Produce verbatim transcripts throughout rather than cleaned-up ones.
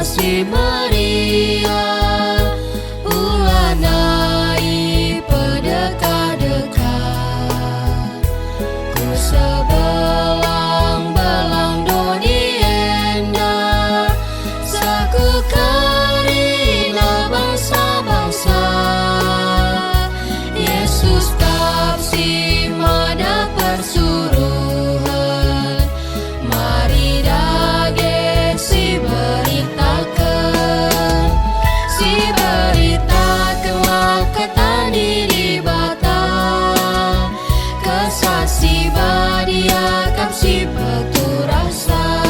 Si meriah, ulana ipedekah-dekah. Ku sebelang-belang doni enda, seh ku kerina bangsa-bangsa. Yesus kap si mada persuruhen, mari dage siberitaken, siberitakenlah kata ni Dibata. Kesah Si Badia kap si peturasa,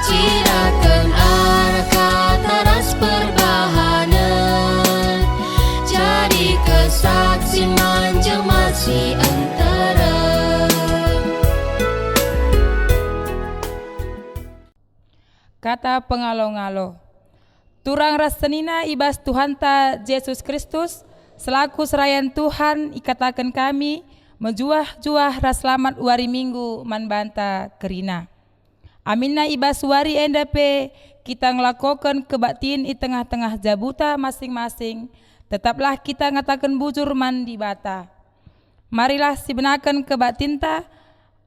cidahken arah kata ras perbahanen, jadi kesaksin man jelma si nterem. Kata pengalo-ngalo. Turang ras senina i bas Tuhanta Jesus Kristus, selaku serayan Tuhan ikataken kami, mejuah-juah ras selamat wari Minggu man banta kerina. Aminna i bas wari enda pe kita ngelakoken kebaktin i tengah-tengah jabuta masing-masing, tetaplah kita ngataken bujur man Dibata. Marilah sibenaken kebaktinta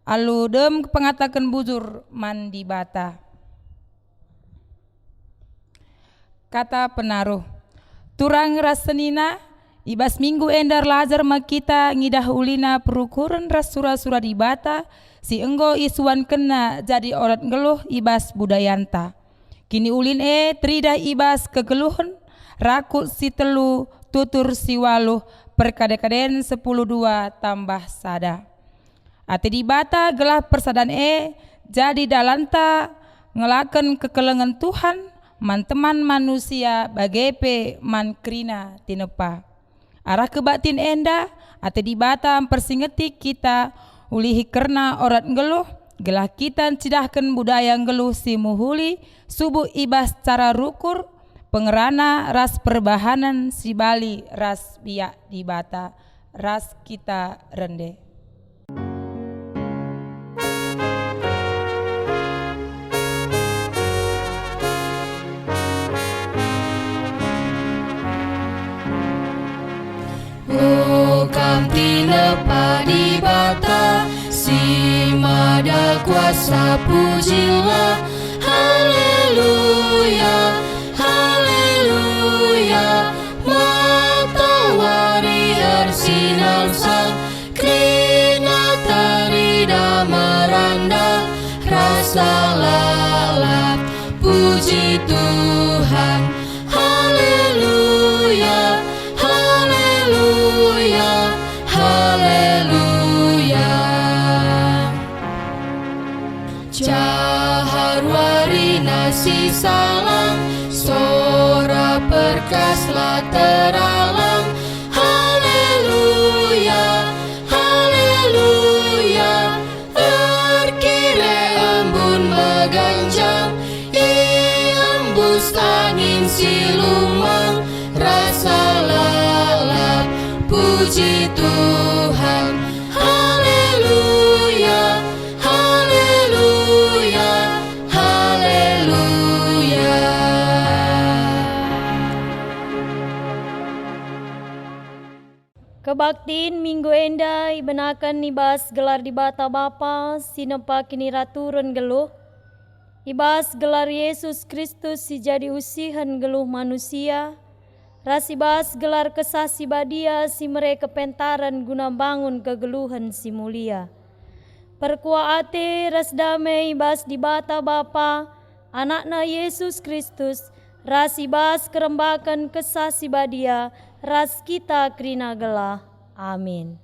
alu dem pengataken bujur man Dibata. Kata penaruh. Turang ras senina, i bas minggu enda erlajar me kita ngidah ulina perukuren ras sura-sura Dibata si enggo isuankenNa jadi orat nggeluh i bas budayanta. Kiniulin e teridah i bas kegeluhen rakut si telu tutur si waluh perkade-kaden sepuluh dua tambah sada. Ate Dibata gelah persadan e jadi dalanta ngelaken kekelengen Tuhan man teman manusia bage pe man kerina tinepa. Arah kebaktin enda, ate Dibata mpersingeti kita ulihi kerna orat nggeluh, gelah kita ncidahken budaya nggeluh si mehuli subuk i bas cara rukur, pengerana ras perbahanen si bali ras biak Dibata ras kita rende. O kam tinepa Dibata si mada kuasa, pujilah. Haleluya, haleluya. Matawari ersinar sang, kerina teridah meranda, rasa lalap puji Tuhan. Haleluya, haleluya, haleluya. Cahar warina si salang, sora perkaslah teralang. Haleluya, haleluya. Erkire embun meganjang, iembus angin si lumang, rasa lalap puji Tuhan. Haleluya, haleluya, haleluya. Kebaktin minggu enda ibenaken i bas gelar Dibata Bapa si nempa kiniraturen nggeluh, i bas gelar Yesus Kristus si jadi usihen nggeluh manusia, ras i bas gelar Kesah Si Badia si mere kepentaren guna mbangun kegeluhen si mulia. Perkuah ate ras dame i bas Dibata Bapa, Anakna Yesus Kristus, ras i bas kerembaken Kesah Si Badia, ras kita kerina gelah. Amin.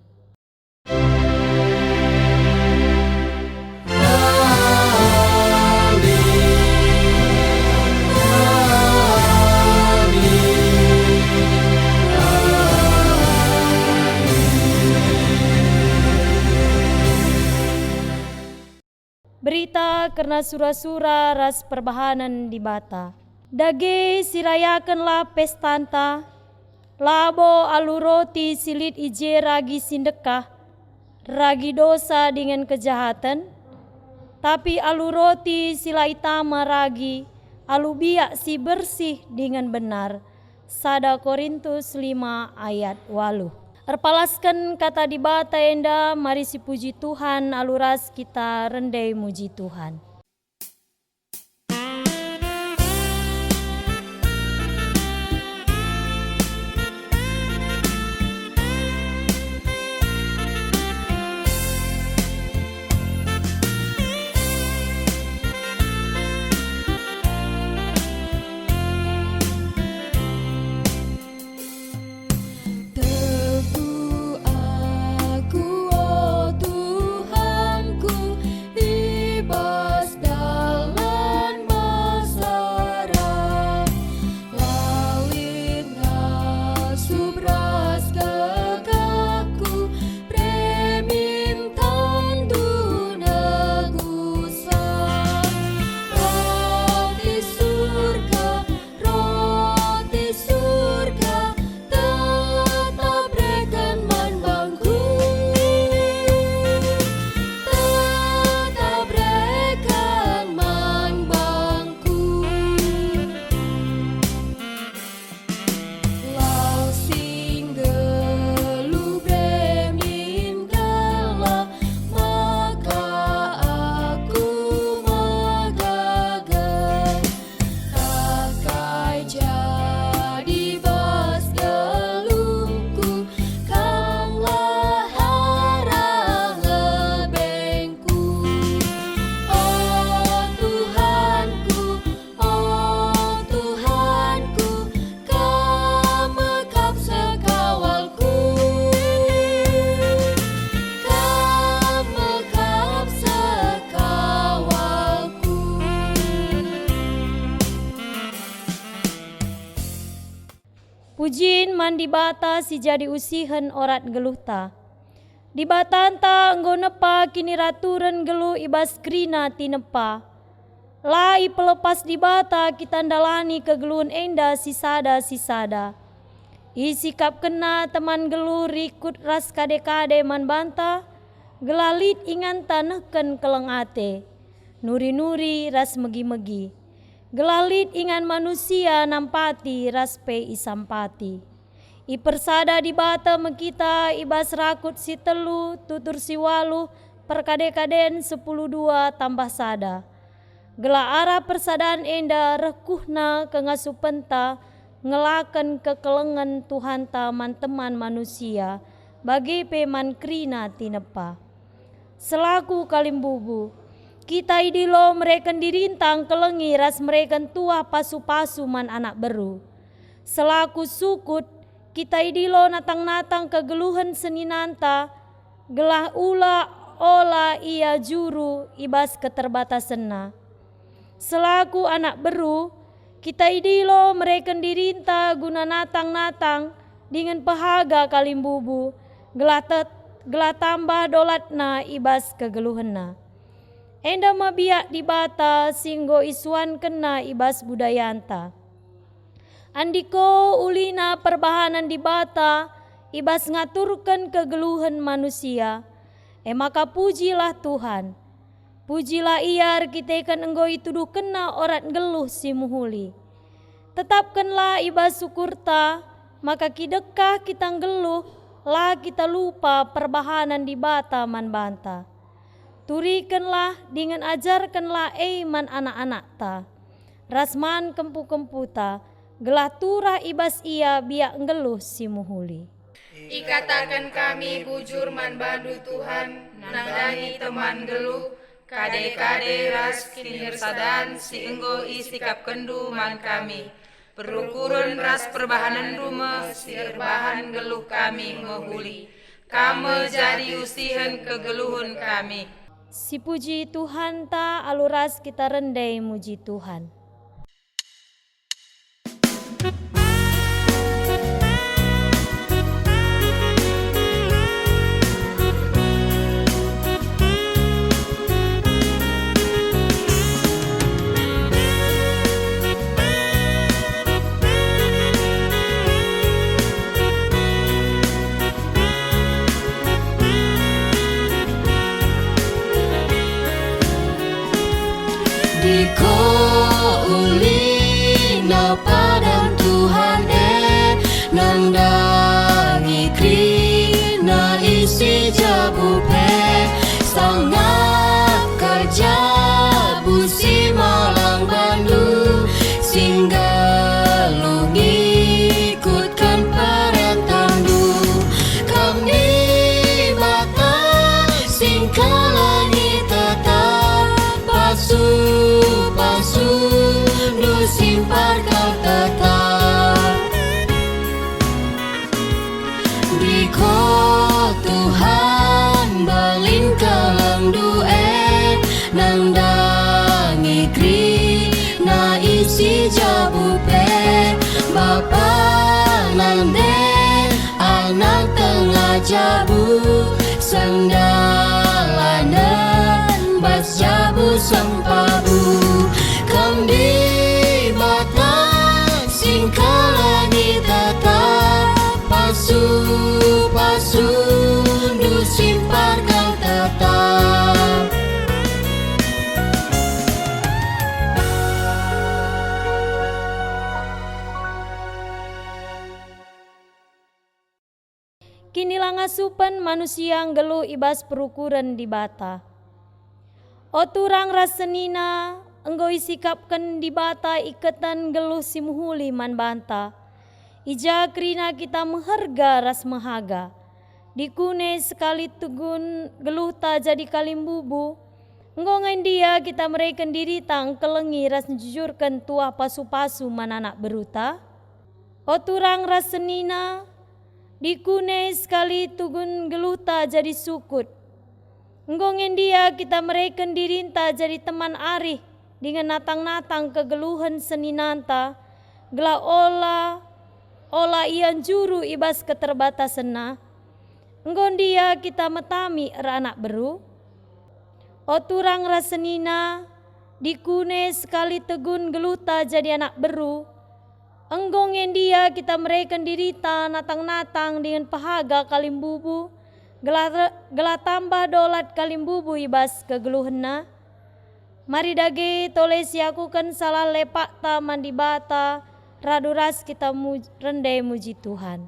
Berita kerna sura-sura ras perbahanen Dibata. Dage sirayakenlah pestanta, labo alu roti si lit i je ragi si ndekah, ragi dosa dingen kejahaten, tapi alu roti si la itama ragi, alu biak si bersih dingen benar. Sada Korintus lima ayat waluh. Erpalasken kata Dibata enda, mari sipuji Tuhan alu ras kita rende muji Tuhan. Teguh aku, o Tuhanku, i bas dalan mesera. La lit ngasup ras kekahku, bere min tandu negusa. Roti Surga, roti Surga, tetap bereken man bangku, tetap bereken man bangku. Lau si nggeluh bere min gelah, maka aku megaga. Kai jadi bas geluhku, Kamlah arah lebengku. O Tuhanku, o Tuhanku, Kam me kap sekawalku, Kam me kap sekawalku. Pujin man Dibata si jadi usihen orat nggeluhta. Dibatanta enggo nepa kiniraturen nggeluh i bas kerina tinepa. La ipelepas Dibata kita ndalani kegeluhen enda sisada-sisada. IsikapkenNa teman nggeluh rikut ras kade-kade man banta, gelah lit inganta nehken keleng ate, nuri-nuri ras megi-megi. Gelah lit ingan manusia nampati ras pe isampati. Ipersada Dibata me kita i bas rakut si telu tutur si waluh perkade-kaden sepuluh dua tambah sada. Gelah arah persadan enda reh kuhna kengasupenta ngelaken kekelengen Tuhanta man teman manusia, bage pe man kerina tinepa. Selaku kalimbubu, kita idilo mereken dirinta ngkelengi ras mereken tuah pasu-pasu man anak beru. Selaku sukut, kita idilo natang-natang kegeluhen seninanta, gelah ula ola ia juru i bas keterbatasenna. Selaku anak beru, kita idilo mereken dirinta guna natang-natang dingen pehaga kalimbubu, gelah tet-, gelah tambah dolatna i bas kegeluhenna. Enda me biak Dibata si enggo isuankenNa i bas budayanta. Andiko ulina perbahanen Dibata i bas ngaturken kegeluhen manusia, e maka pujilah Tuhan. Pujilah Ia erkiteken enggo ituduhkenNa orat nggeluh si mehuli. Tetapkenlah i bas ukurta maka kidekah kita nggeluh, la kita lupa perbahanen Dibata man banta. Turikenlah dingen ajarkenlah e man anak-anakta, ras man kempu-kemputa, gelah turah i bas ia biak nggeluh si mehuli. Ikataken kami bujur man bandu, Tuhan, nandangi teman nggeluh, kade-kade ras kinirsadan si enggo isikapkenndu man kami. Perukuren ras perbahanenndu me si erbahan nggeluh kami mehuli. Kam me jadi usihen kegeluhen kami. Sipuji Tuhanta alu ras kita rende muji Tuhan. Diko uli Si nggeluh ngikutken perentahNdu, Kam Dibata si ngkelengi tetap, pasu-pasuNdu si mpat kal tetap. Ndiko Tuhan, mbelin kelengndu e, nandangi kerina isi jabu pe. Bapa nande Anak tengah jabu, sendalanen bas jabu sempabu. Kam Dibata si ngkelengi tetap, pasu-pasuNdu si mpat kal tetap. Kinilangasupen manusia nggeluh i bas perukuren Dibata. O turang ras senina, enggo isikapken Dibata iketen nggeluh si mehuli man banta. I ja kerina kita meherga ras mehaga. Dikune sekali tegun geluhta jadi kalimbubu, enggo nge ndia kita mereken dirita engkelengi ras njujurken tuah pasu-pasu man anak beruta? O turang ras senina, dikune sekali tugun geluhta jadi sukut. Enggo nge ndia kita mereken dirinta jadi teman arih dingen natang-natang kegeluhen seninanta, gelah ola, ola ia njuru i bas keterbatasenna? Enggo ndia kita metami eranak beru? O turang ras senina, dikune sekali tegun geluhta jadi anak beru, enggo nge ndia kita mereken dirita natang-natang dingen pehaga kalimbubu, gelah, gelah tambah dolat kalimbubu i bas kegeluhenna? Mari dage tole siakuken salah lepakta man Dibata, radu ras kita muj-, rende muji Tuhan.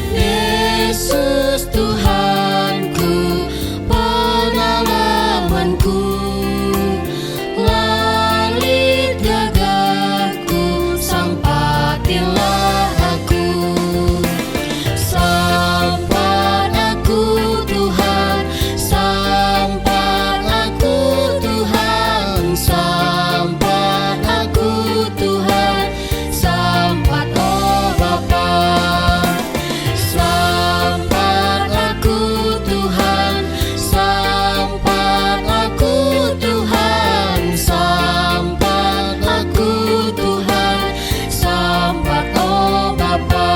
Yesus Tuhanku, penalamanku, la lit gagahku, sampatilah aku. Sampat aku, Tuhan, sampat aku, Tuhan, sampat aku, Tuhan, sampat, o Bapa. Sampat aku, Tuhan, sampat aku, Tuhan, sampat aku, Tuhan, sampat, o Bapa.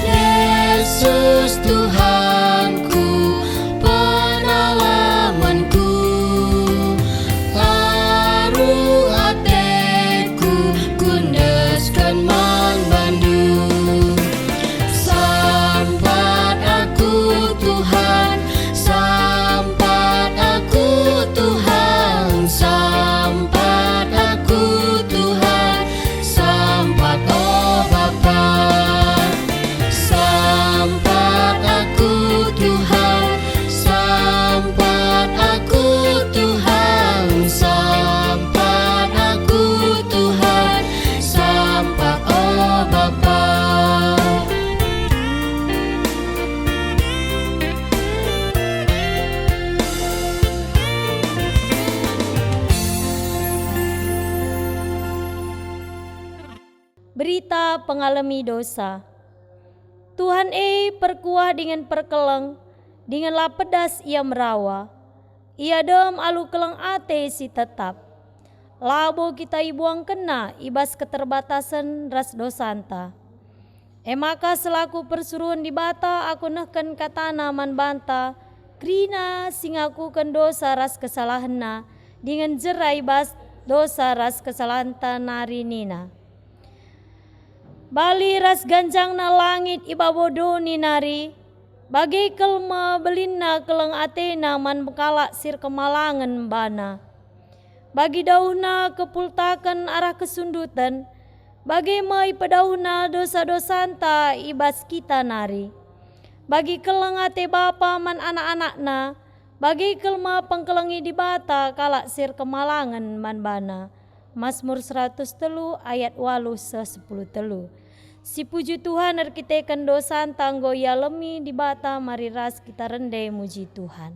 Yesus Tuhanku, penalamanku, aru ateku kuendesken man bandu. Sampat aku, Tuhan, sampat aku, Tuhan, sampat aku, Tuhan, sampat, o Bapa. Sampat aku, Tuhan, sampat aku, Tuhan, sampat aku, Tuhan, sampat, o Bapa. Berita pengalemi dosa. Tuhan e perkuah dingen perkeleng, dingen la pedas Ia merawa. Ia dem alu keleng ate si tetap. Labo kita ibuangkenNa i bas keterbatasen ras dosanta. E maka selaku persuruhen Dibata aku nehken kataNa man banta, kerina si ngakuken dosa ras kesalahenna, dingen jera i bas dosa ras kesalahenta nari nina, "Bali ras ganjangna langit i babo doni nari, bage kal me belinna keleng atena man kalak si erkemalangen bana. Bagi dauhna kepultaken arah kesunduten, bage me ipedauhna dosa-dosanta i bas kita nari. Bagi keleng ate bapa man anak-anakna, bage kal me pengkelengi Dibata kalak si erkemalangen man bana." Masmur seratus telu ayat waluh seh sepuluh telu. Sipuji Tuhan erkiteken dosanta enggo ialemi Dibata mari ras kita rende muji Tuhan.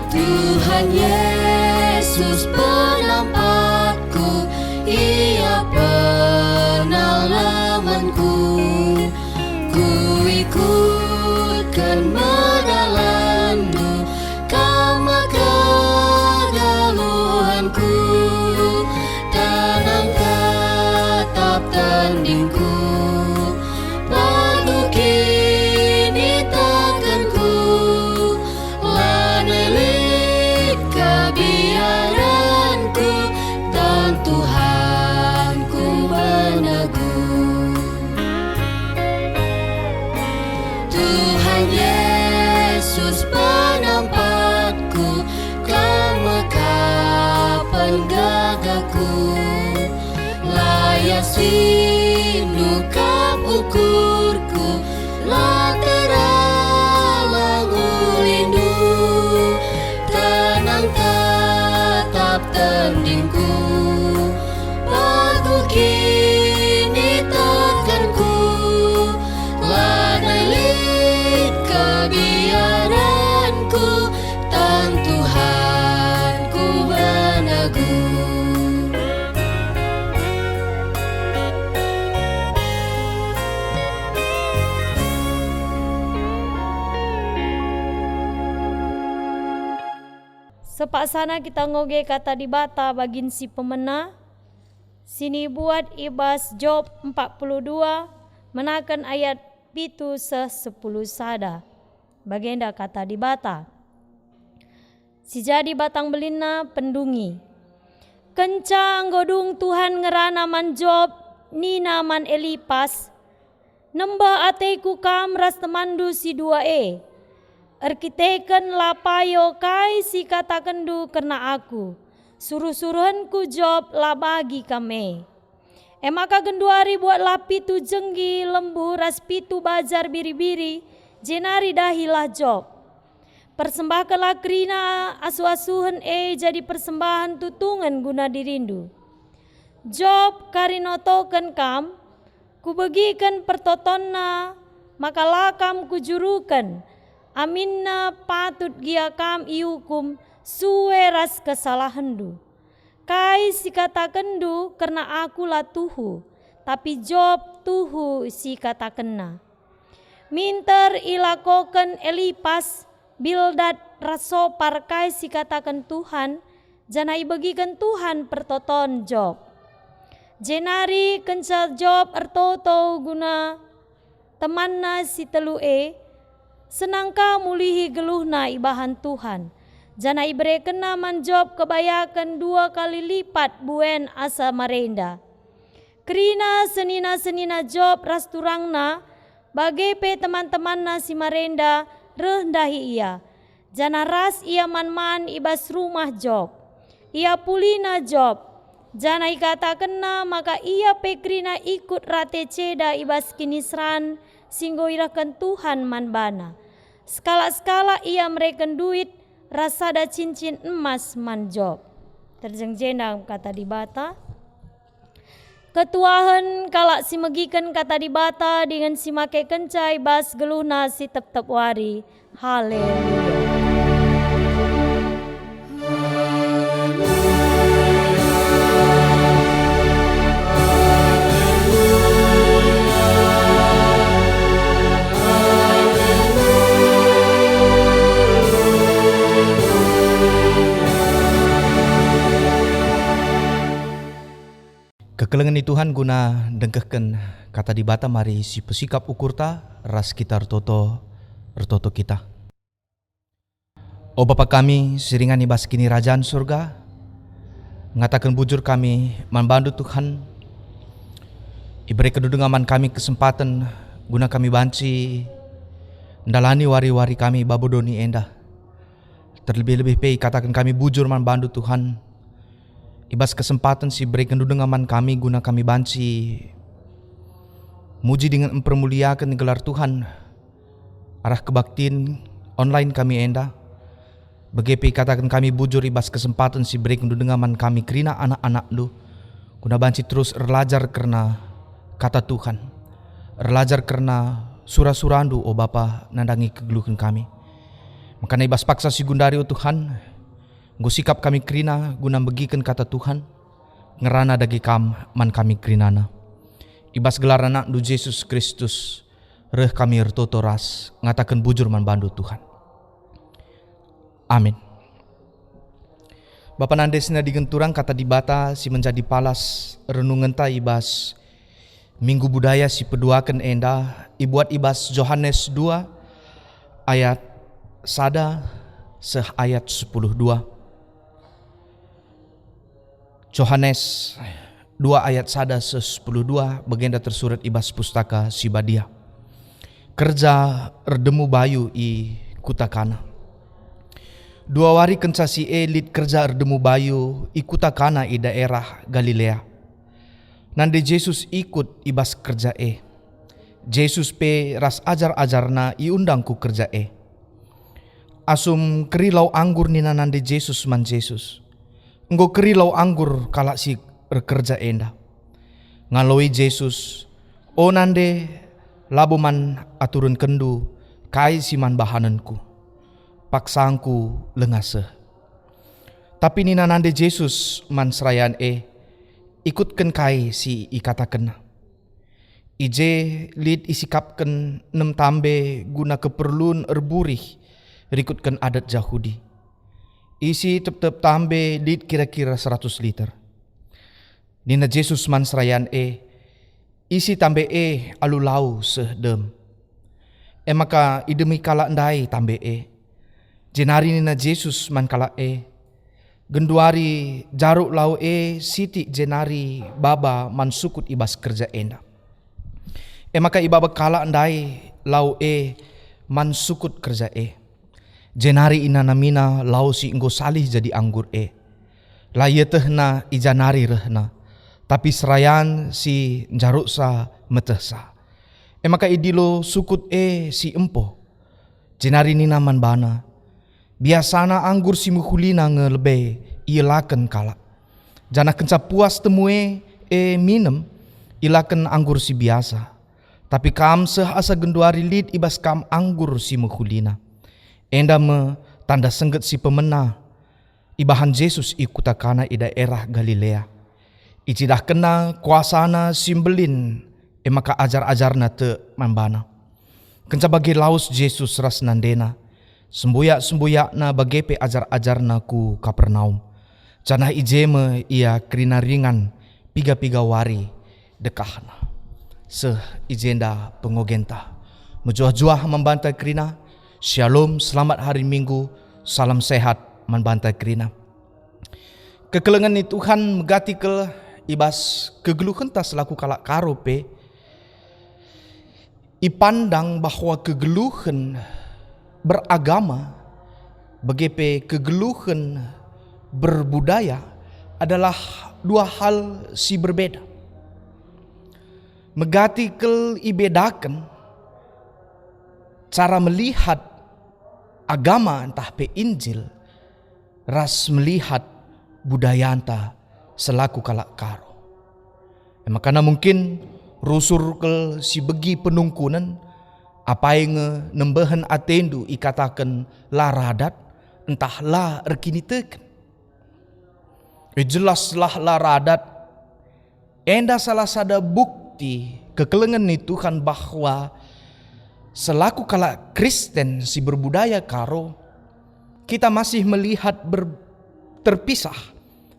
Tuhan Yesus penampatku, Ia pengalamanku. Kuikutken me dalanNdu, Kam maka geluhanku. Tenang tetap tendingku, paguh kinitekenku. Lanai lit kebiaranku, Tuhan Tuhanku penegu. Tuhan Yesus penampatku, Kam maka penggagaku. Layas rindu Kam ukurku, la terhalang uliNdu. Tenang tetap tendingku, paguh kinitekenku. Lanai lit kebiaranku, Tuhan Tuhanku penegu. Sepaksana kita ngoge Kata Dibata bagin si pemena, si nibuat i bas Job empat puluh dua, menaken ayat pitu seh sepuluh sada. Bagenda Kata Dibata. Si jadi batang belinna pendungi. Kenca enggo dung Tuhan ngerana man Job, nina man Elipas, "Nembeh ateku kam ras temanndu si dua e. Erkiteken la payo kai si katakenndu kerna aku, suruh-suruhenku Job la bagi kam e." E maka genduari buatlah pitu jenggi lembu ras pitu bajar biri-biri, jenari dahilah Job. Persembahkenlah kerina asuh-asuhen e jadi persembahen tutungen guna dirindu. Job kari notoken kam, kubegiken pertotonna maka la kam kujuruken, aminna patut gia kam iukum sue ras kesalahenndu. Kai si katakenndu kerna aku la tuhu, tapi Job tuhu si katakenna. Minter ilakoken Elipas, Bildad, ras Sopar kai si kataken Tuhan, janah ibegiken Tuhan pertoton Job. Jenari kenca Job ertoto guna temanna si telu e, senang ka mulihi geluhna ibahan Tuhan, janah iberekenNa man Job kebayaken dua kali lipat buen asa marenda. Kerina senina-senina Job ras turangna, bage pe teman-temanna si marenda reh ndahi ia, janah ras ia man-man i bas rumah Job. Iapulina Job, janah ikatakenna maka ia pe kerina ikut rate ceda i bas kiniseran si enggo irehken Tuhan man bana. Sekalak-sekalak ia mereken duit ras sada cincin emas man Job. Terjeng jenda Kata Dibata. Ketuahen kalak si megiken Kata Dibata dingen si makekenca i bas geluhna si tep-tep wari. Haleluya. Kekelengen ni Tuhan guna ndengkehken Kata Dibata, mari sipesikap ukurta ras kita ertoto, ertoto kita. O Bapa kami si ringan i bas Kinirajan Surga, ngataken bujur kami man bandu Tuhan, iberekenNdu denga man kami kesempaten guna kami banci ndalani wari-wari kami babo doni enda. Terlebih-lebih pe ikataken kami bujur man bandu Tuhan, i bas kesempaten si iberekenNdu denga man kami guna kami banci muji dingen mpermuliaken gelar Tuhan arah kebaktin online kami enda. Bage pe ikataken kami bujur i bas kesempaten si iberekenNdu denga man kami kerina anak-anakNdu, guna banci terus erlajar kerna Kata Tuhan, erlajar kerna sura-suraNdu, o Bapa, nandangi kegeluhen kami. Makana i bas paksa si gundari, o Tuhan, enggo sikap kami kerina guna megiken Kata Tuhan, ngerana dage Kam man kami kerinana. I bas gelar AnakNdu Jesus Kristus, reh kami ertoto ras ngataken bujur man bandu, Tuhan. Amin. Bapa nande senina dingen turang, Kata Dibata si menjadi palas renungenta i bas Minggu Budaya si peduaken enda ibuat i bas Johanes dua ayat sada seh ayat sepuluh dua. Johanes dua ayat sada seh sepuluh dua, bagenda tersurat i bas Pustaka Si Badia. Kerja erdemu bayu i kuta Kana. Dua wari kenca si e lit kerja erdemu bayu i kuta Kana i daerah Galilea. Nande Jesus ikut i bas kerja e. Jesus pe ras ajar-ajarNa iundang ku kerja e. Asum keri lau anggur nina nande Jesus man Jesus, "Enggo keri lau anggur kalak si erkerja enda." Ngaloi Jesus, "O nande, labo man aturenkenndu kai si man bahanenKu. PaksangKu langa seh." Tapi nina nande Jesus man serayan e, "Ikutken kai si ikatakenna." I je lit isikapken enem tambe guna keperlun erburih rikutken adat Jahudi. Isi tep-tep tambe lit kira-kira seratus liter. Nina Jesus man serayan e, "Isi tambe e alu lau seh dem." E maka idemi kalak ndai tambe e. Jenari nina Jesus man kalak e, "Genduari jaruk lau e sitik jenari baba man sukut i bas kerja enda." E maka ibaba kalak ndai lau e man sukut kerja e. Jenari inanamina lau si enggo salih jadi anggur e. La ietehna i ja nari rehna, tapi serayan si njaruksa metehsa. E maka idilo sukut e si empo. Jenari nina man bana, "Biasana anggur si mehulina nge lebe ielaken kalak. Janah kenca puas temu e, e minem, ilaken anggur si biasa. Tapi kam seh asa genduari lit i bas kam anggur si mehulina." Enda me tanda sengget si pemena ibahan Jesus i kuta Kana i daerah Galilea. IcidahkenNa kuasaNa si mbelin, e maka ajar-ajarNa tek man baNa. Kenca bage lawes Jesus ras nandeNa, sembuyak-sembuyakNa bage pe ajar-ajarNa ku Kapernaum. Janah i je me Ia kerina ringan piga-piga wari dekahna. Seh i jenda pengogenta. Mejuah-juah man banta kerina. Syalom, selamat hari Minggu, salam sehat man banta kerina. Kekelengen ni Tuhan megati kal i bas kegeluhenta selaku kalak Karo pe. Ipandang bahwa kegeluhen beragama bage pe kegeluhen berbudaya adalah dua hal si berbeda. Megati kal ibedaken cara melihat agama ntah pe Injil ras melihat budayanta selaku kalak Karo. E makana mungkin rusur kal si begi penungkunen, apai nge nembehen atendu ikataken la radat ntah la erkiniteken. E jelaslah la radat. Enda salah sada bukti kekelengen ni Tuhan bahwa selaku kalak Kristen si berbudaya Karo, kita masih melihat ber-, terpisah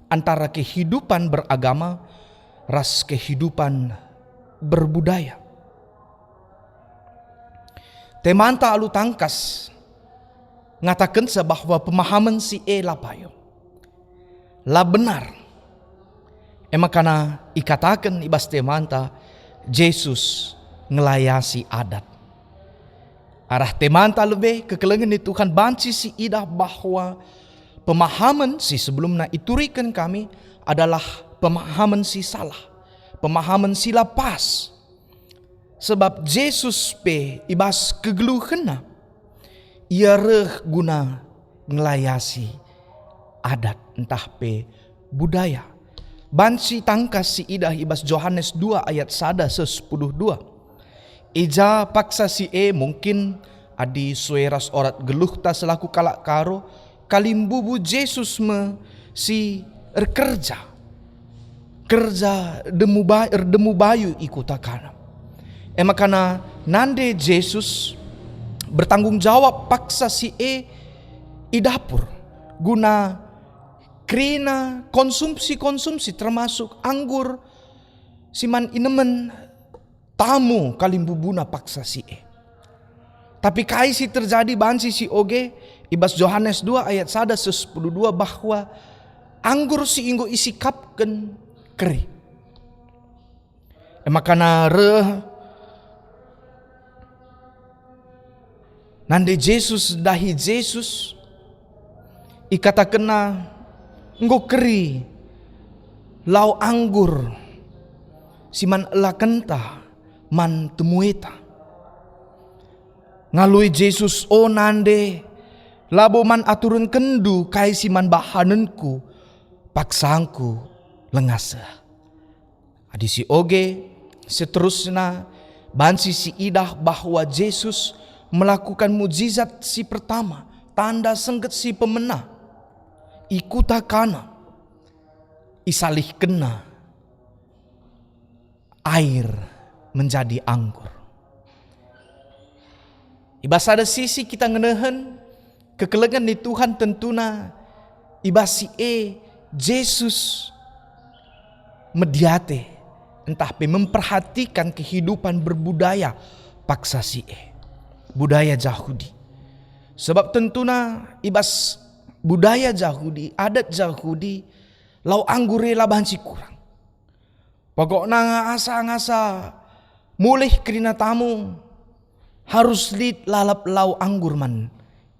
antara kehidupan beragama ras kehidupan berbudaya. Temanta alu tangkas ngatakenca bahwa pemahaman si e la payo, la benar. E makana ikataken i bas temanta, Jesus ngelayasi adat. Arah temanta lebe kekelengen ni Tuhan banci siidah bahwa pemahaman si sebelumna ituriken kami adalah pemahaman si salah, pemahaman si la pas. Sebab Jesus pe i bas kegeluhenNa, Ia reh guna ngelayasi adat ntah pe budaya. Banci tangkas siidah i bas Johanes dua ayat sada seh sepuluh dua. I ja paksa si e mungkin adi sue ras orat geluhta selaku kalak Karo, kalimbubu Jesus me si erkerja. Kerja demu ba-, erdemu bayu i kuta Kana. E makana nande Jesus bertanggung jawab paksa si e i dapur guna kerina konsumsi-konsumsi termasuk anggur si man inemen tamu kalimbubuna paksa si e. Tapi kai si terjadi banci si oge? I bas Johanes dua ayat sada seh sepuluh dua bahwa anggur si enggo isikapken keri. E makana reh nande Jesus, dahi Jesus, ikatakenNa, "Enggo keri lau anggur si man elakenta man temueta." Ngaloi Jesus, "O nande, labo man aturenkenndu kai si man bahanenku, paksangku langa seh." Adi si oge, seterusna banci siidah bahwa Jesus melakukan mujizat si pertama, tanda sengget si pemena, i kuta Kana, isalihkenNa air menjadi anggur. I bas sada sisi kita ngenehen kekelengen ni Tuhan, tentuna i bas si e Jesus mediate ntah pe memperhatikan kehidupan berbudaya paksa si e, budaya Jahudi. Sebab tentuna i bas budaya Jahudi, adat Jahudi, lau anggur e la banci kurang. Pokokna ngasa-ngasa mulih kerina tamu, harus lit lalap lau anggur man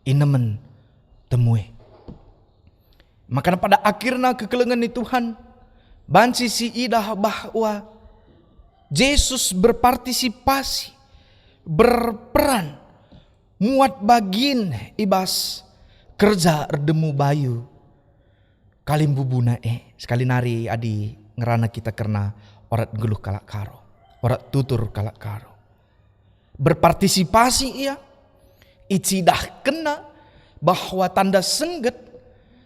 inemen temue. Makana pada akhirna kekelengen ni Tuhan, banci siidah bahwa Jesus berpartisipasi, berperan, muat bagin i bas kerja erdemu bayu kalimbubuna e, sekali nari adi ngerana kita kerna orat nggeluh kalak Karo, orat tutur kalak Karo. Berpartisipasi ia, icidahkenna bahwa tanda sengget,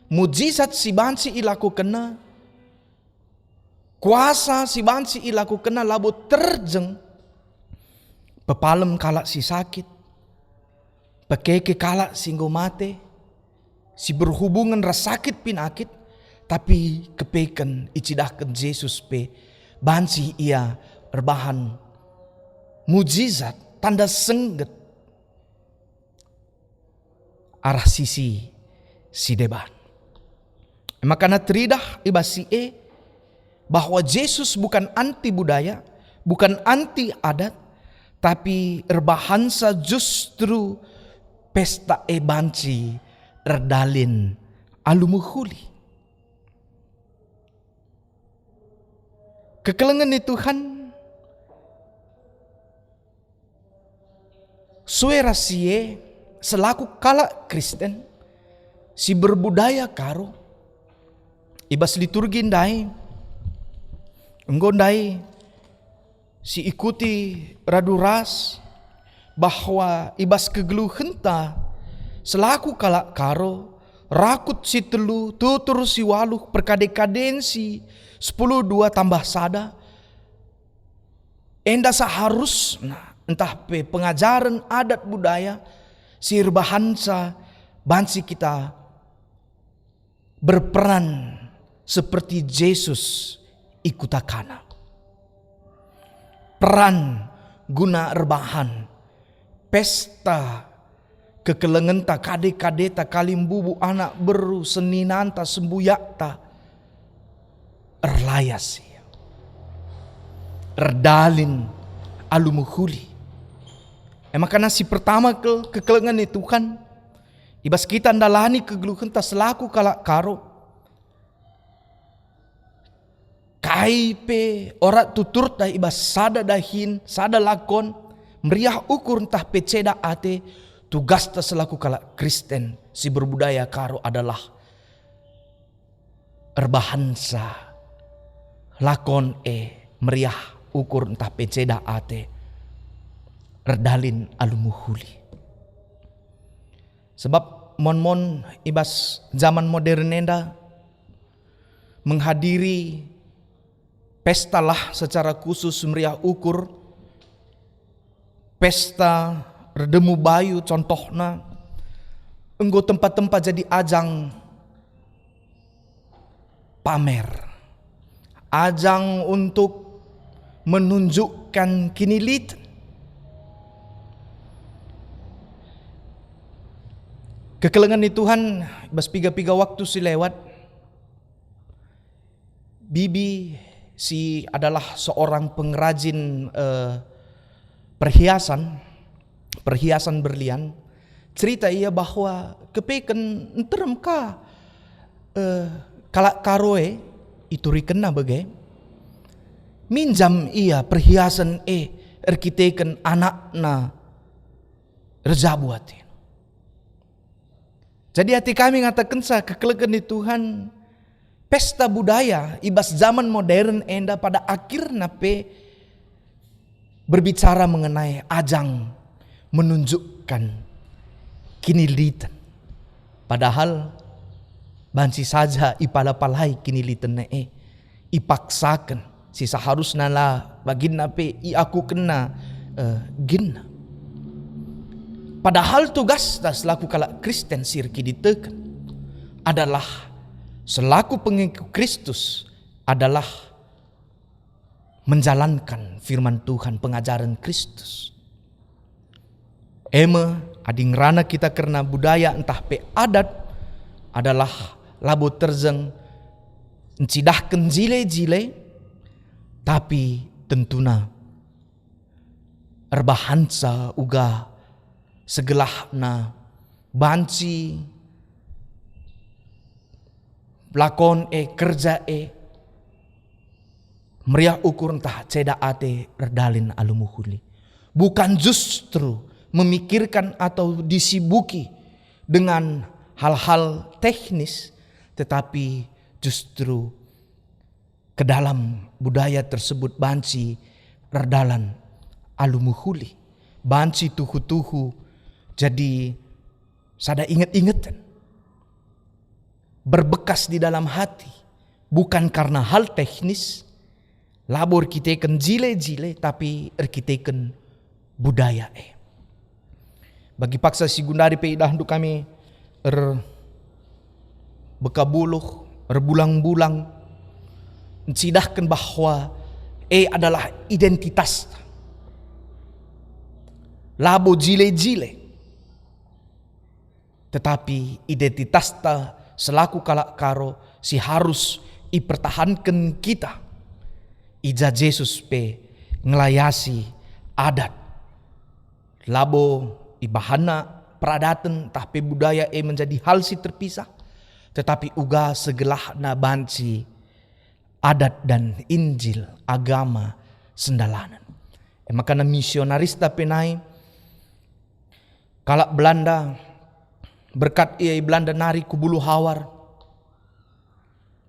mujizat si banci ilakokenna, kuasa si banci ilakokenna labo terjeng pepalem kalak si sakit, pekeke kalak si enggo mate, si berhubungen ras sakit pinakit, tapi kepeken icidahken Jesus pe banci ia erbahan mujizat, tanda sengget arah sisi si deban. Makana teridah i bas si e bahwa Jesus bukan anti budaya, bukan anti adat, tapi erbahansa justru pesta e banci erdalin alu mehuli. Kekelengen ni Tuhan, sue ras si e, selaku kalak Kristen si berbudaya Karo, i bas liturgi ndai, enggo ndai si ikuti radu ras bahwa i bas kegeluhenta selaku kalak Karo, rakut si telu, tutur si waluh, perkade-kaden si sepuluh dua tambah sada, enda seharusna ntah pe pengajaren adat budaya si erbahanca banci kita berperan seperti Jesus i kuta Kana. peran guna erbahan pesta kekelengenta, kade-kadeta, kalimbubu, anak beru, seninanta, sembuyakta, erlayas ia, erdalin alu mehuli. E maka si pertama ke-, kekelengen ni Tuhan, i bas kita ndalani kegeluhenta selaku kalak Karo, kai pe ora tuturta i bas sada dahin, sada lakon, meriah ukur ntah pe ceda ate, tugasta selaku kalak Kristen si berbudaya Karo adalah erbahansa lakon e meriah ukur ntah pe ceda ate, erdalin alu mehuli. Sebab mon-mon i bas zaman modern enda menghadiri pesta lah secara khusus meriah ukur, pesta erdemu bayu contohna, enggo tempa-tempa jadi ajang pamer, ajang untuk menunjukkan kiniliten. Kekelengen ni Tuhan, bas piga-piga waktu si lewat, bibi si adalah seorang pengrajin, eh, perhiasan, perhiasan berlian, cerita ia bahwa kepeken nterem ka, eh, kalak Karo e, iturikenna bage, minjam ia perhiasan e erkiteken anakna erjabu ate. Jadi ate kami ngatakenca kekelengen ni Tuhan, pesta budaya i bas zaman modern enda pada akhirna pe berbicara mengenai ajang menunjukkan kiniliten. Padahal banci saja ipala-palai kiniliten e, ipaksaken, si seharusna la bagina pe iakukenna, eh, gina. Padahal tugasta selaku kalak Kristen si erkiniteken adalah, selaku pengikut Kristus, adalah menjalankan firman Tuhan, pengajaren Kristus. E me, adi ngerana kita kerna budaya ntah pe adat adalah labo terjeng ncidahken jile-jile, tapi tentuna erbahanca uga segelahna banci lakon e, kerja e, meriah ukur ntah ceda ate, erdalin alu mehuli. Bukan justru memikirkan atau disibuki dengan hal-hal teknis, tetapi justru ke dalam budaya tersebut banci erdalan alu mehuli, banci tuhu-tuhu jadi sada inget-ingeten, berbekas di dalam hati, bukan karena hal teknis, labo erkiteken jile-jile, tapi erkiteken budaya e. Bagi paksa si gundari pe idahndu kami erbekabuluh, erbulang-bulang, ncidahken bahwa e adalah identitas. Labo jile-jile. Tetapi identitasta selaku kalak Karo si harus ipertahanken kita. I ja Jesus pe ngelayasi adat. Labo ibahanna peradaten ntah pe budaya e menjadi hal si terpisah, tetapi uga segelahna banci adat dan Injil agama sendalanen. E maka misionarista pe nai, kalak Belanda, berkat ia i Belanda nari ku Buluhawar,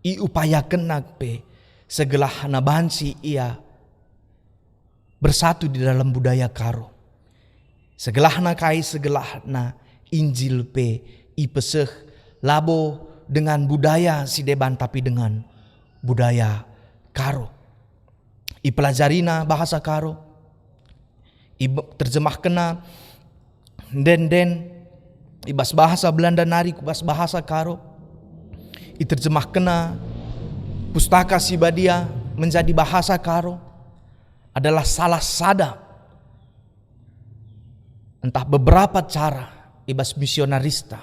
iupayakenna pe segelahna banci ia bersatu di dalam budaya Karo. Segelahna kai, segelahna Injil pe ipeseh labo dengan budaya si deban, tapi dengan budaya Karo. Ipelajarina bahasa Karo, iterjemahkenna ende-enden i bas bahasa Belanda nari ku bas bahasa Karo, iterjemahkenna Pustaka Si Badia menjadi bahasa Karo. adalah salah sada ntah beberapa cara i bas misionarista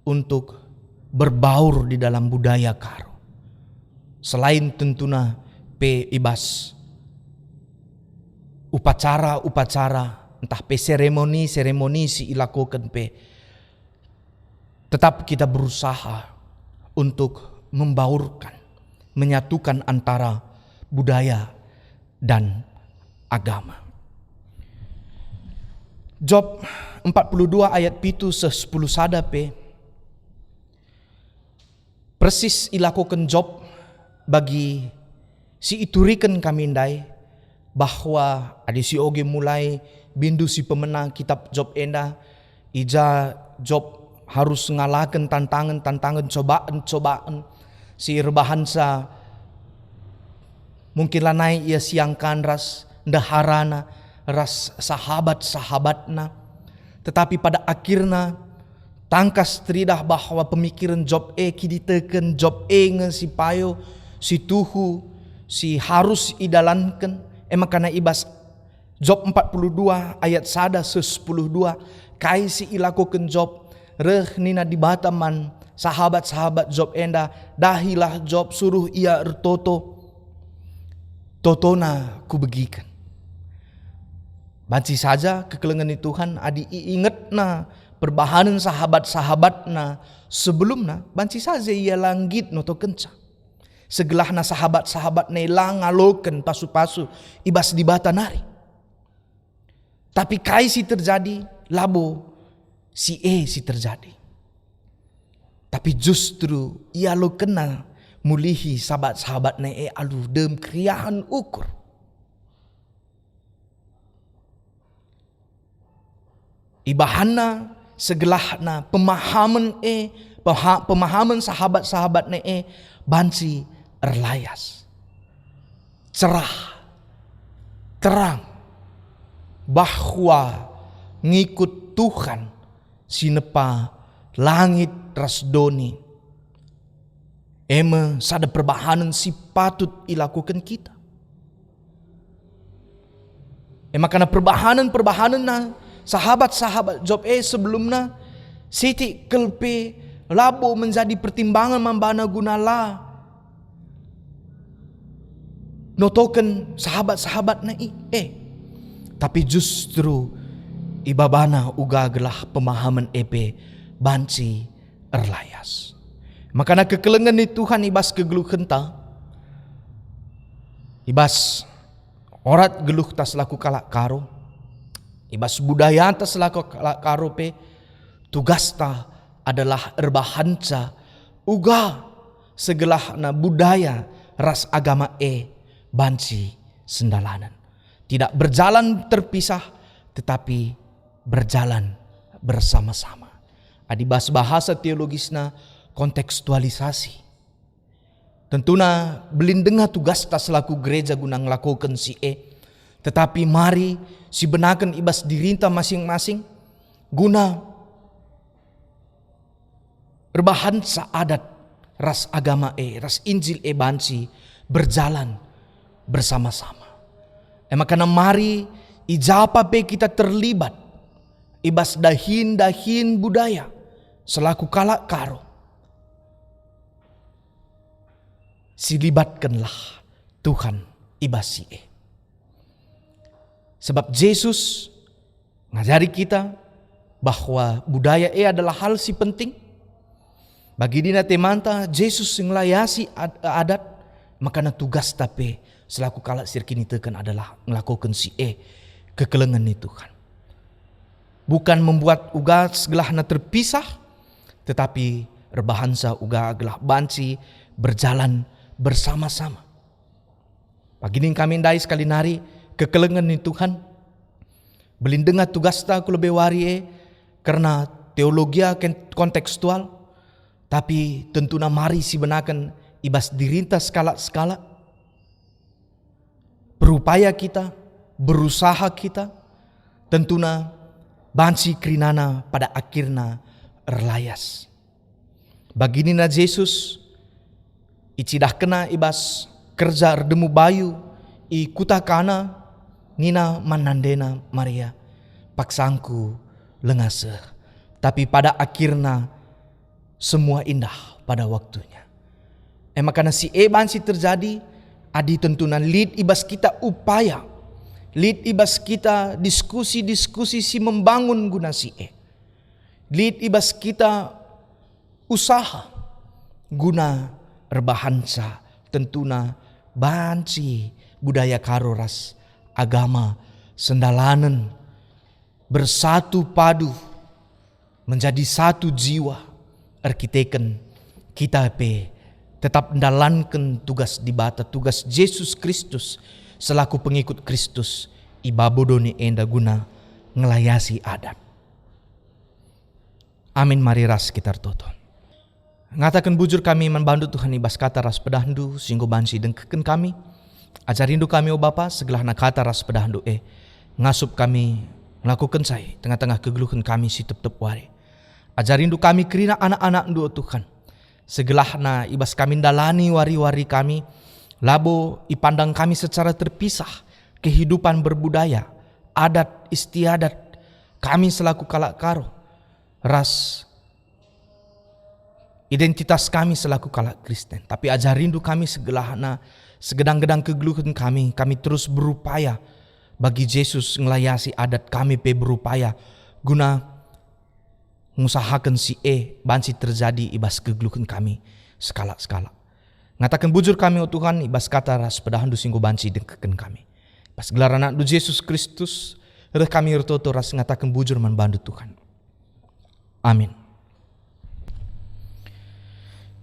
untuk berbaur di dalam budaya Karo. Selain tentuna pe i bas upacara-upacara ntah pe seremoni-seremoni si ilakoken pe, tetap kita berusaha untuk membaurkan, menyatukan antara budaya dan agama. Job empat puluh dua ayat pitu seh sepuluh sada pe persis ilakoken Job bagi si ituriken kami ndai, bahwa adi sioge mulai bindu si pemena kitab Job enda, i ja Job harus ngalaken tantangen-tantangen, cobaan-cobaan si erbahansa mungkin lanai ia siangkan ras ndeharana, ras sahabat-sahabatna. Tetapi pada akhirna, tangkas teridah bahwa pemikiren Job e, kiniteken Job e nge si payo, si tuhu, si harus idalanken. E maka i bas Job empat puluh dua ayat sada seh sepuluh dua, kai si ilakoken Job? Reh nina Dibata man sahabat-sahabat Job enda, "Dahilah Job, suruh ia ertoto. Totona kubegiken." Banci saja kekelengen ni Tuhan, adi iingetna perbahanen sahabat-sahabatna sebelumna, banci saja ia la nggit notokenca. Segelahna sahabat-sahabatna e la ngaloken pasu-pasu i bas Dibata nari. Tapi kai si terjadi? Labo si e si terjadi. Tapi justru ialokenna mulihi sahabat-sahabatna e alu dem keriahen ukur. Ibahanna segelahna pemahamen e, peha-, pemahamen sahabat-sahabatna e banci erlayas, cerah, terang, bahwa ngikut Tuhan si nepa langit ras doni, e me sada perbahanen si patut ilakoken kita. E maka perbahanen-perbahanenna sahabat-sahabat Job e sebelumna, sitik kal pe labo menjadi pertimbangan man bana guna la notoken sahabat-sahabatna i-, e. Tapi justru ibabana uga gelah pemahamen e pe banci erlayas. Makana kekelengen ni Tuhan i bas kegeluhenta, i bas orat geluhta selaku kalak Karo, i bas budayanta selaku kalak Karo pe, tugasta adalah erbahanca uga segelahna budaya ras agama e banci sendalanen. Tidak berjalan terpisah, tetapi berjalan bersama-sama. Adi bas bahasa teologisna, kontekstualisasi. Tentuna belin denga tugasta selaku gereja guna ngelakoken si e, tetapi mari sibenaken i bas dirinta masing-masing guna erbahanca adat ras agama e, ras Injil e banci berjalan bersama-sama. E maka mari i ja pe kita terlibat i bas dahin-dahin budaya selaku kalak Karo, silibatkenlah Tuhan i bas si e. Sebab Jesus ngajari kita bahwa budaya e adalah hal si penting. Bagi nina temanta, Jesus ngelayasi ad-, adat, makana tugasta pe selaku kalak si erkiniteken adalah ngelakoken si e, kekelengen ni Tuhan. Bukan membuat uga segelahna terpisah, tetapi erbahansa uga gelah banci berjalan bersama-sama. Pagi ning kami ndai sekali nari kekelengen ni Tuhan. Belin denga tugasta ku lebe wari e kerna teologia ken-, kontekstual, tapi tentuna mari sibenaken i bas dirinta sekalak-sekalak. Berupaya kita, berusaha kita, tentuna banci kerinana pada akhirna erlayas. Bagi nina Jesus, icidahkenna i bas kerja erdemu bayu i kuta Kana, Nina man nandena Maria, "Paksangku langa seh, tapi pada akhirna semua indah pada waktunya." E maka si e banci terjadi adi tentuna lit i bas kita upaya, lit i bas kita diskusi-diskusi si membangun guna si e, lit i bas kita usaha guna erbahanca, tentuna banci budaya Karo ras agama sendalanen bersatu padu menjadi satu jiwa, erkiteken kita pe tetap ndalanken tugas Dibata, tugas Jesus Kristus selaku pengikut Kristus i babo doni enda guna ngelayasi adat. Amin. Mari ras kita ertoto. Ngataken bujur kami man bandu, Tuhan, i bas kata ras pedahndu si enggo banci idengkehken kami. Ajarindu kami, o Bapa, segelahna kata ras pedahndu e ngasup kami ngelakokenca i tengah-tengah kegeluhen kami si tep-tep wari. Ajarindu kami kerina anak-anakndu, o Tuhan, segelahna i bas kami ndalani wari-wari kami, labo ipandang kami secara terpisah kehidupan berbudaya, adat istiadat kami selaku kalak Karo, ras identitas kami selaku kalak Kristen, tapi ajarindu kami segelahna, segedang-gedang kegeluhen kami, kami terus berupaya bagi Jesus ngelayasi adat, kami pe berupaya guna ngusahaken si e banci terjadi i bas kegeluhen kami sekalak-sekalak. Ngataken bujur kami, o Tuhan, i bas kata ras pedahndu si enggo banci idengkehken kami. Pas gelar anakndu Jesus Kristus, reh kami ertoto ras ngataken bujur man bandu, Tuhan. Amin.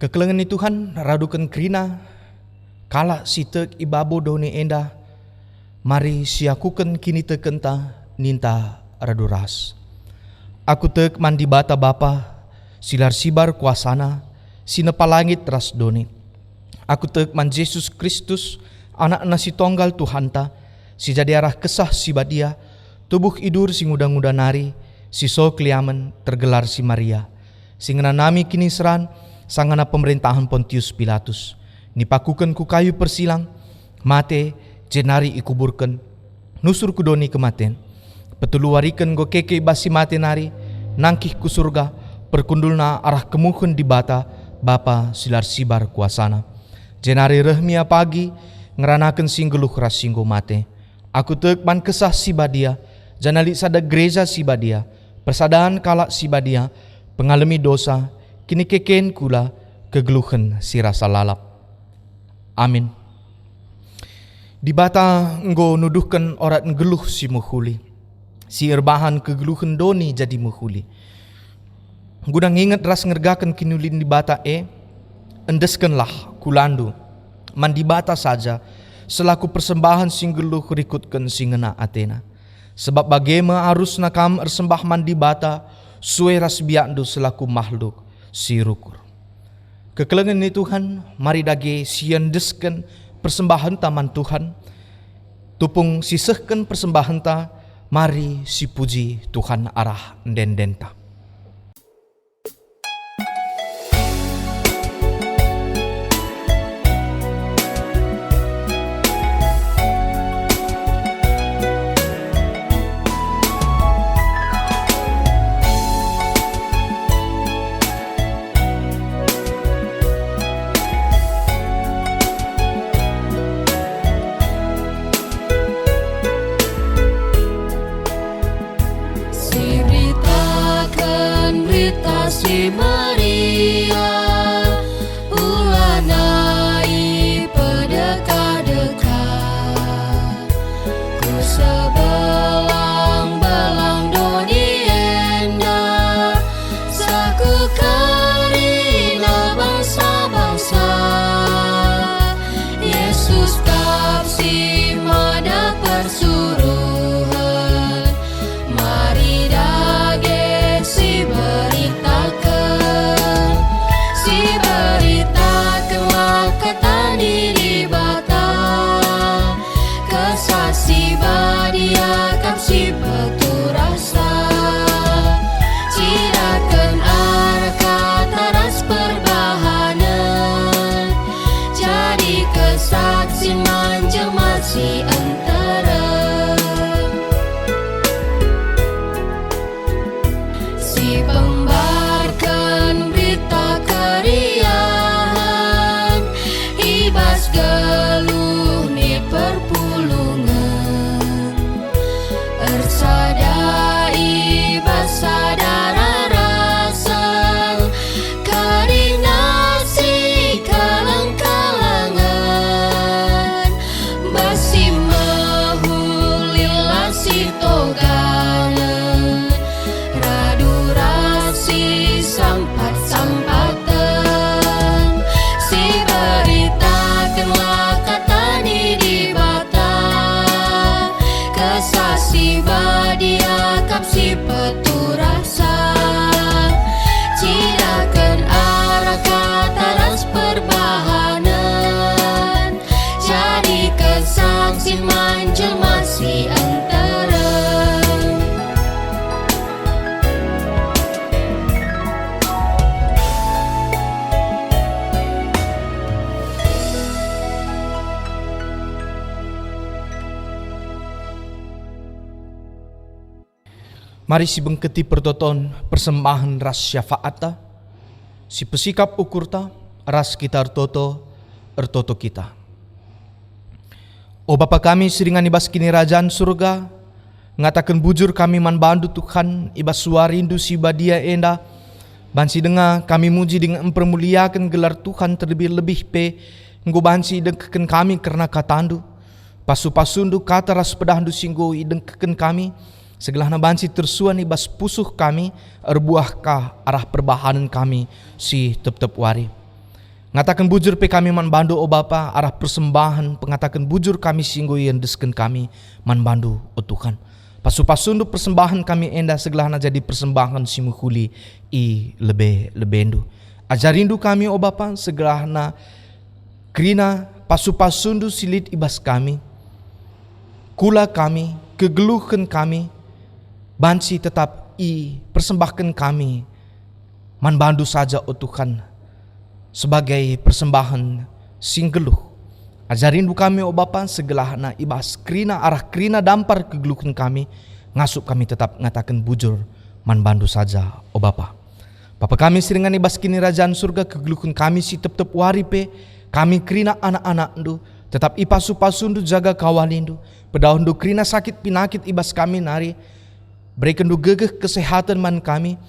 Kekelengen ni Tuhan raduken kerina kalak si tek i babo doni enda, mari siakuken kinitekenta ninta radu ras. Aku tek man Dibata Bapa, si la ersibar kuasaNa, si nepa langit ras doni. Aku tek man Jesus Kristus, AnakNa si Tonggal Tuhanta, si jadi arah Kesah Si Badia, tubuh idur si nguda-nguda nari, si so keliamen, tergelar si Maria, si ngenanami kiniseran sangana pemerentahen Pontius Pilatus, nipakuken ku kayu persilang, mate, jenari ikuburken, nusur ku doni kematen. Petelu wariken enggo keke i bas si mate nari, nangkih ku Surga, perkundulna arah kemuhen Dibata, Bapa si la ersibar kuasaNa. Jenari reh me ia pagi, ngeranaken si nggeluh ras si enggo mate. Aku tek man Kesah Si Badia, janah lit sada Gereja Si Badia, persadan kalak si badia, pengalemi dosa, kinikeken kula, kegeluhen si rasa lalap. Amin. Dibata enggo nuduhken orat nggeluh si mehuli, si erbahan kegeluhen doni jadi mehuli. Guna nginget ras ngergaken kiniulin Dibata e, endeskenlah kulandu man Dibata saja selaku persembahen si nggeluh rikutken si ngena ateNa. Sebab bage me arusna kam ersembah man Dibata sue ras biakndu selaku mahluk si rukur. Kekelengen ni Tuhan, mari dage siendesken persembahenta man Tuhan. Tupung sisehken persembahenta, mari sipuji Tuhan arah ende-endenta. Si beritaken Berita Si Meriah, ulana ipedekah-dekah. Ku sebelang-belang doni enda, seh ku kerina bangsa-bangsa. Yesus kap si mada persuruhen, mari dage siberitaken, siberitakenlah kata ni Dibata. Kesah Si Badia kap si peturasa, cidaken arah kata ras perbahanen, jadi kesaksin man jelma si nterem. bas geluh ni perpulungen, ersada i bas sada raraseng, kerina si keleng-kelengen, bas si mehuli la si toganen, radu ras si sampat-sampaten, si beritakenlah kata ni Dibata, Kesah Si Badia kap si peturasa, cidaken arah kata ras perbahanen, jadiken saksi man jelma si nterem. Mari sibengketi pertoton, persembahen ras syafaatta, si pesikap ukurta, ras kita ertoto, ertoto kita. O Bapa kami si ringan i bas Kinirajan Surga, ngataken bujur kami man bandu Tuhan, i bas suariNdu si badia enda, banci denga kami muji dingen mpermuliaken gelar Tuhan, terlebih-lebih pe enggo banci idengkehken kami kerna kataNdu. Pasu-pasuNdu, kata ras pedahndu si enggo idengkehken kami, segelahna banci tersuan i bas pusuh kami, erbuah ka arah perbahanen kami si tep-tep wari. Ngataken bujur pe kami man bandu, o Bapa, arah persembahen pengataken bujur kami si enggo iendesken kami man bandu, o Tuhan. Pasu-pasundu persembahen kami enda segelahna jadi persembahen si mehuli i lebe-lebendu. Ajarindu kami, o Bapa, segelahna kerina pasu-pasundu si lit i bas kami, kula kami, kegeluhen kami, banci tetap ipersembahken kami man bandu saja, o Tuhan, sebagai persembahen si nggeluh. Ajarindu kami, o Bapa, segelahna i bas kerina arah kerina dampar kegeluhen kami, ngasup kami tetap ngataken bujur man bandu saja, o Bapa. Bapa kami si ringan i bas Kinirajan Surga, kegeluhen kami si tep-tep wari pe, kami kerina anak-anakndu, tetap ipasu-pasundu, jaga kawalindu, pedauhndu kerina sakit pinakit i bas kami nari, berekenndu gegeh kesehaten man kami,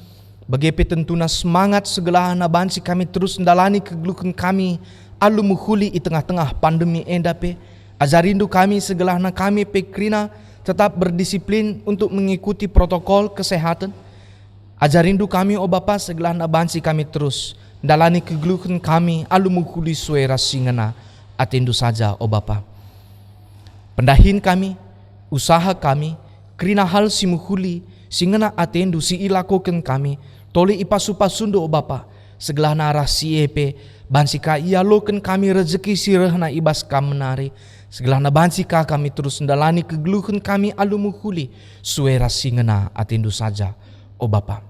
bage pe tentuna semangat segelahna banci kami terus ndalani kegeluhen kami alu mehuli i tengah-tengah pandemi enda pe. Ajarindu kami segelahna kami pe kerina tetap berdisiplin untuk mengikuti protokol kesehatan. Ajarindu kami, o Bapa, segelahna banci kami terus ndalani kegeluhen kami alu mehuli sue ras si ngena atendu saja, o Bapa. Pendahin kami, usaha kami, kerina hal si mehuli, si ngena atendu, si ilakoken kami, tole ipasu-pasundu, o Bapa, segelahna arah si e pe banci ka ialoken kami rejeki si rehna i bas Kam nari, segelahna banci ka kami terus ndalani kegeluhen kami alu mehuli, sue ras si ngena atendu saja, o Bapa.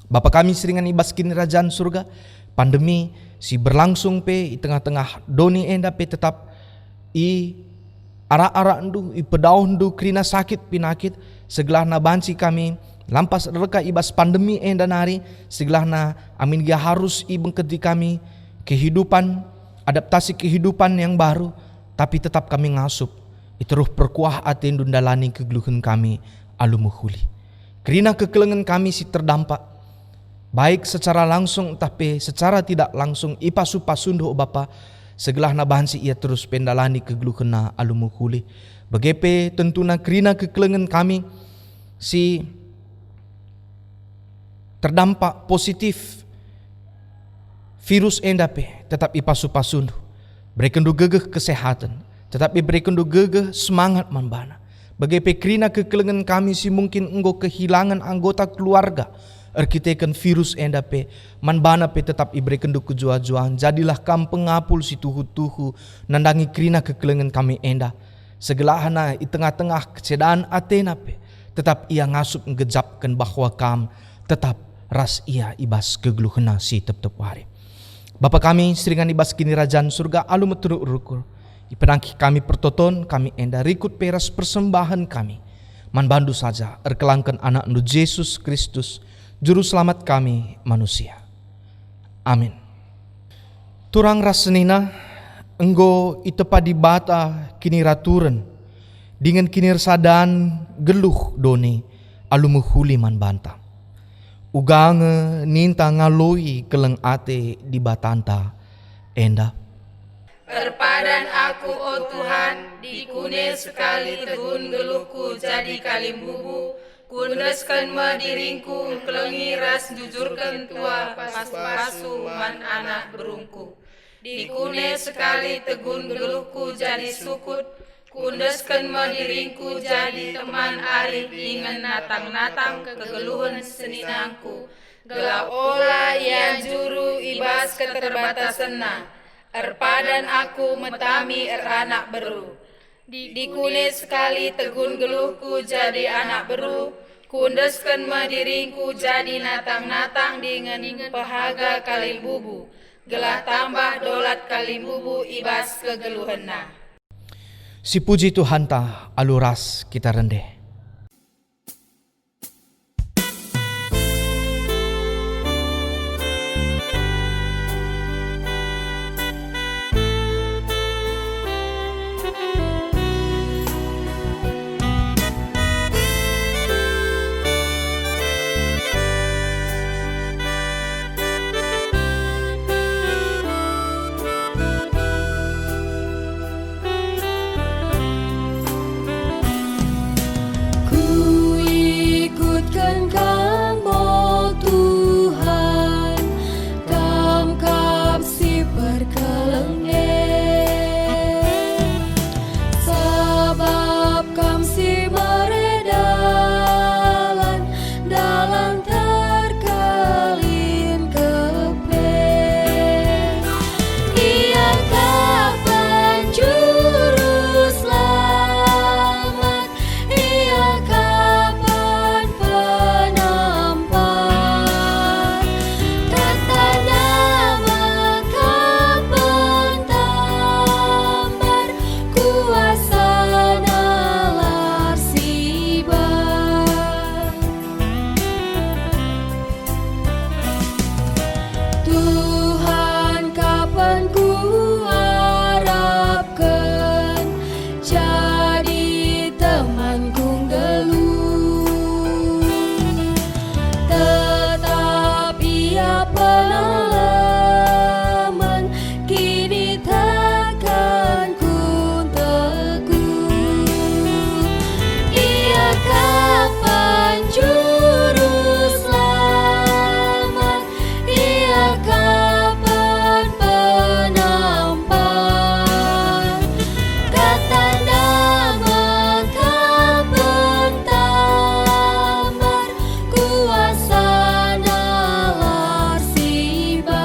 Bapa kami si ringan i bas Kinirajan Surga, pandemi si berlangsung pe i tengah-tengah doni enda pe tetap i arak-arakndu, ipedauhndu kerina sakit pinakit, segelahna banci kami lampas erleka i bas pandemi enda nari, segelahna amin gia harus ibengketi kami kehidupan, adaptasi kehidupan yang baru, tapi tetap kami ngasup, i teruh perkuah atendu ndalani kegeluhen kami alu mehuli. Kerina kekelengen kami si terdampak, baik secara langsung ntah pe secara tidak langsung, ipasu-pasundu, o Bapa, segelahna banci ia terus pe ndalani kegeluhenna alu mehuli. Bage pe tentuna kerina kekelengen kami si terdampak positif virus enda pe tetap ipasu-pasundu. Berekenndu gegeh kesehaten, tetap iberekenndu gegeh semangat man bana. Bage pe kerina kekelengen kami si mungkin enggo kehilangan anggota keluarga erkiteken virus enda pe, man bana pe tetap iberekenndu kejuah-juahen. Jadilah Kam pengapul si tuhu-tuhu nandangi kerina kekelengen kami enda. Segelahna i tengah-tengah kecedan atena pe, tetap ia ngasup nggejapken bahwa Kam tetap ras ia i bas kegeluhenna si tep-tep wari. Bapa kami si ringan i bas Kinirajan Surga, alu meteruk rukur, ipenangkih kami pertoton kami enda rikut pe ras persembahen kami man bandu saja, erkelangken AnakNdu Jesus Kristus, Juru Selamat kami manusia. Amin. Turang ras senina, Enggo itepa Dibata kiniraturen dingen kinirsadan geluh doni alu mehuli man banta. Uga nge ninta ngaloi keleng ate Dibatanta enda. Erpadan aku, o Tuhan, dikune sekali tegun geluhku jadi kalimbubu, kuendesken me diringku engkelengi ras njujurken tua pasu-pasu man anak berungku. Dikune sekali tegun geluhku jadi sukut, kuendesken me diringku jadi teman arif dingen natang-natang kegeluhen seninangku, gelah ola ia njuru i bas keterbatasenna. Erpadan aku metami eranak beru. Dikune sekali tegun geluhku jadi anak beru, kuendesken me diringku jadi natang-natang dingen pehaga kalimbubu, gelah tambah dolat kalimbubu i bas kegeluhenna. Sipuji Tuhanta alu ras kita rende. Kuikutken Kam, o Tuhan, Kam kap si perkeleng e. Sabap Kam si mere dalan, dalan terkelin kepe. Ia kap Juru Selamat, Ia kap Penampat, KataNa me kap pentambar, kuasaNa la ersibar. Tuhan, kapen kuarapken jadi temanku nggeluh. Tetap Ia penelemen, kinitekenku teguh. Ia kap Juru Selamat, Ia kap Penampat, KataNa me kap pentambar, kuasaNa la ersibar.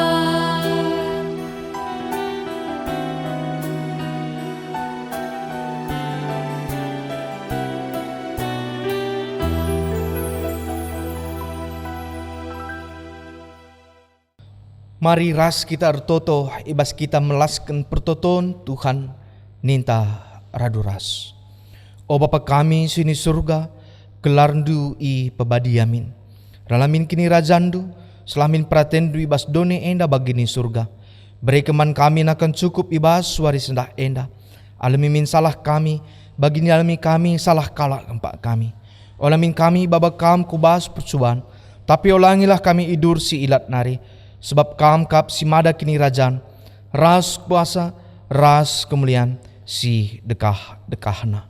Mari ras kita ertoto i bas kita melasken pertoton Tuhan, ninta radu ras. O Bapa kami si ni Surga, gelarNdu ipebadia min. Reh min kinirajanNdu, seh min peratenNdu i bas doni enda bagi ni Surga. Bereken man kami nakan cukup i bas wari sendah enda. Alemi min salah kami, bagi nialemi kami salah kalak kempak kami. Ola min kami ibaba Kam ku bas percuban, tapi olangilah kami idur si ilat nari, sebab Kam kap si mada kinirajan, ras kuasa, ras kemulian si dekah-dekahna.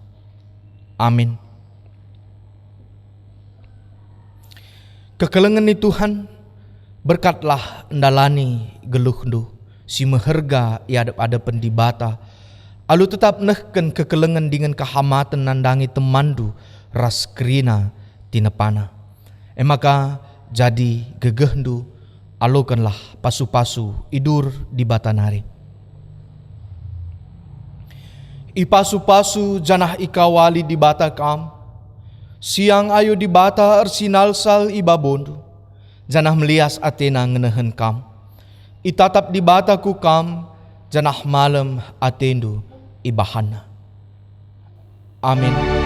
Amin. Kekelengen ni Tuhan, berkatlah ndalani geluhndu si meherga i adep-adepen Dibata, alu tetap nehken kekelengen dingen kehamaten nandangi temanndu ras kerina tinepana. E maka, jadi gegehndu, alokenlah pasu-pasu idur Dibata nari. Ipasu-pasu janah ikawali Dibata kam. Siang ayo Dibata ersinalsal i babondu, janah melias ateNa ngenehen kam. Itatap Dibata ku kam, janah malem atendu ibahanNa. Amin.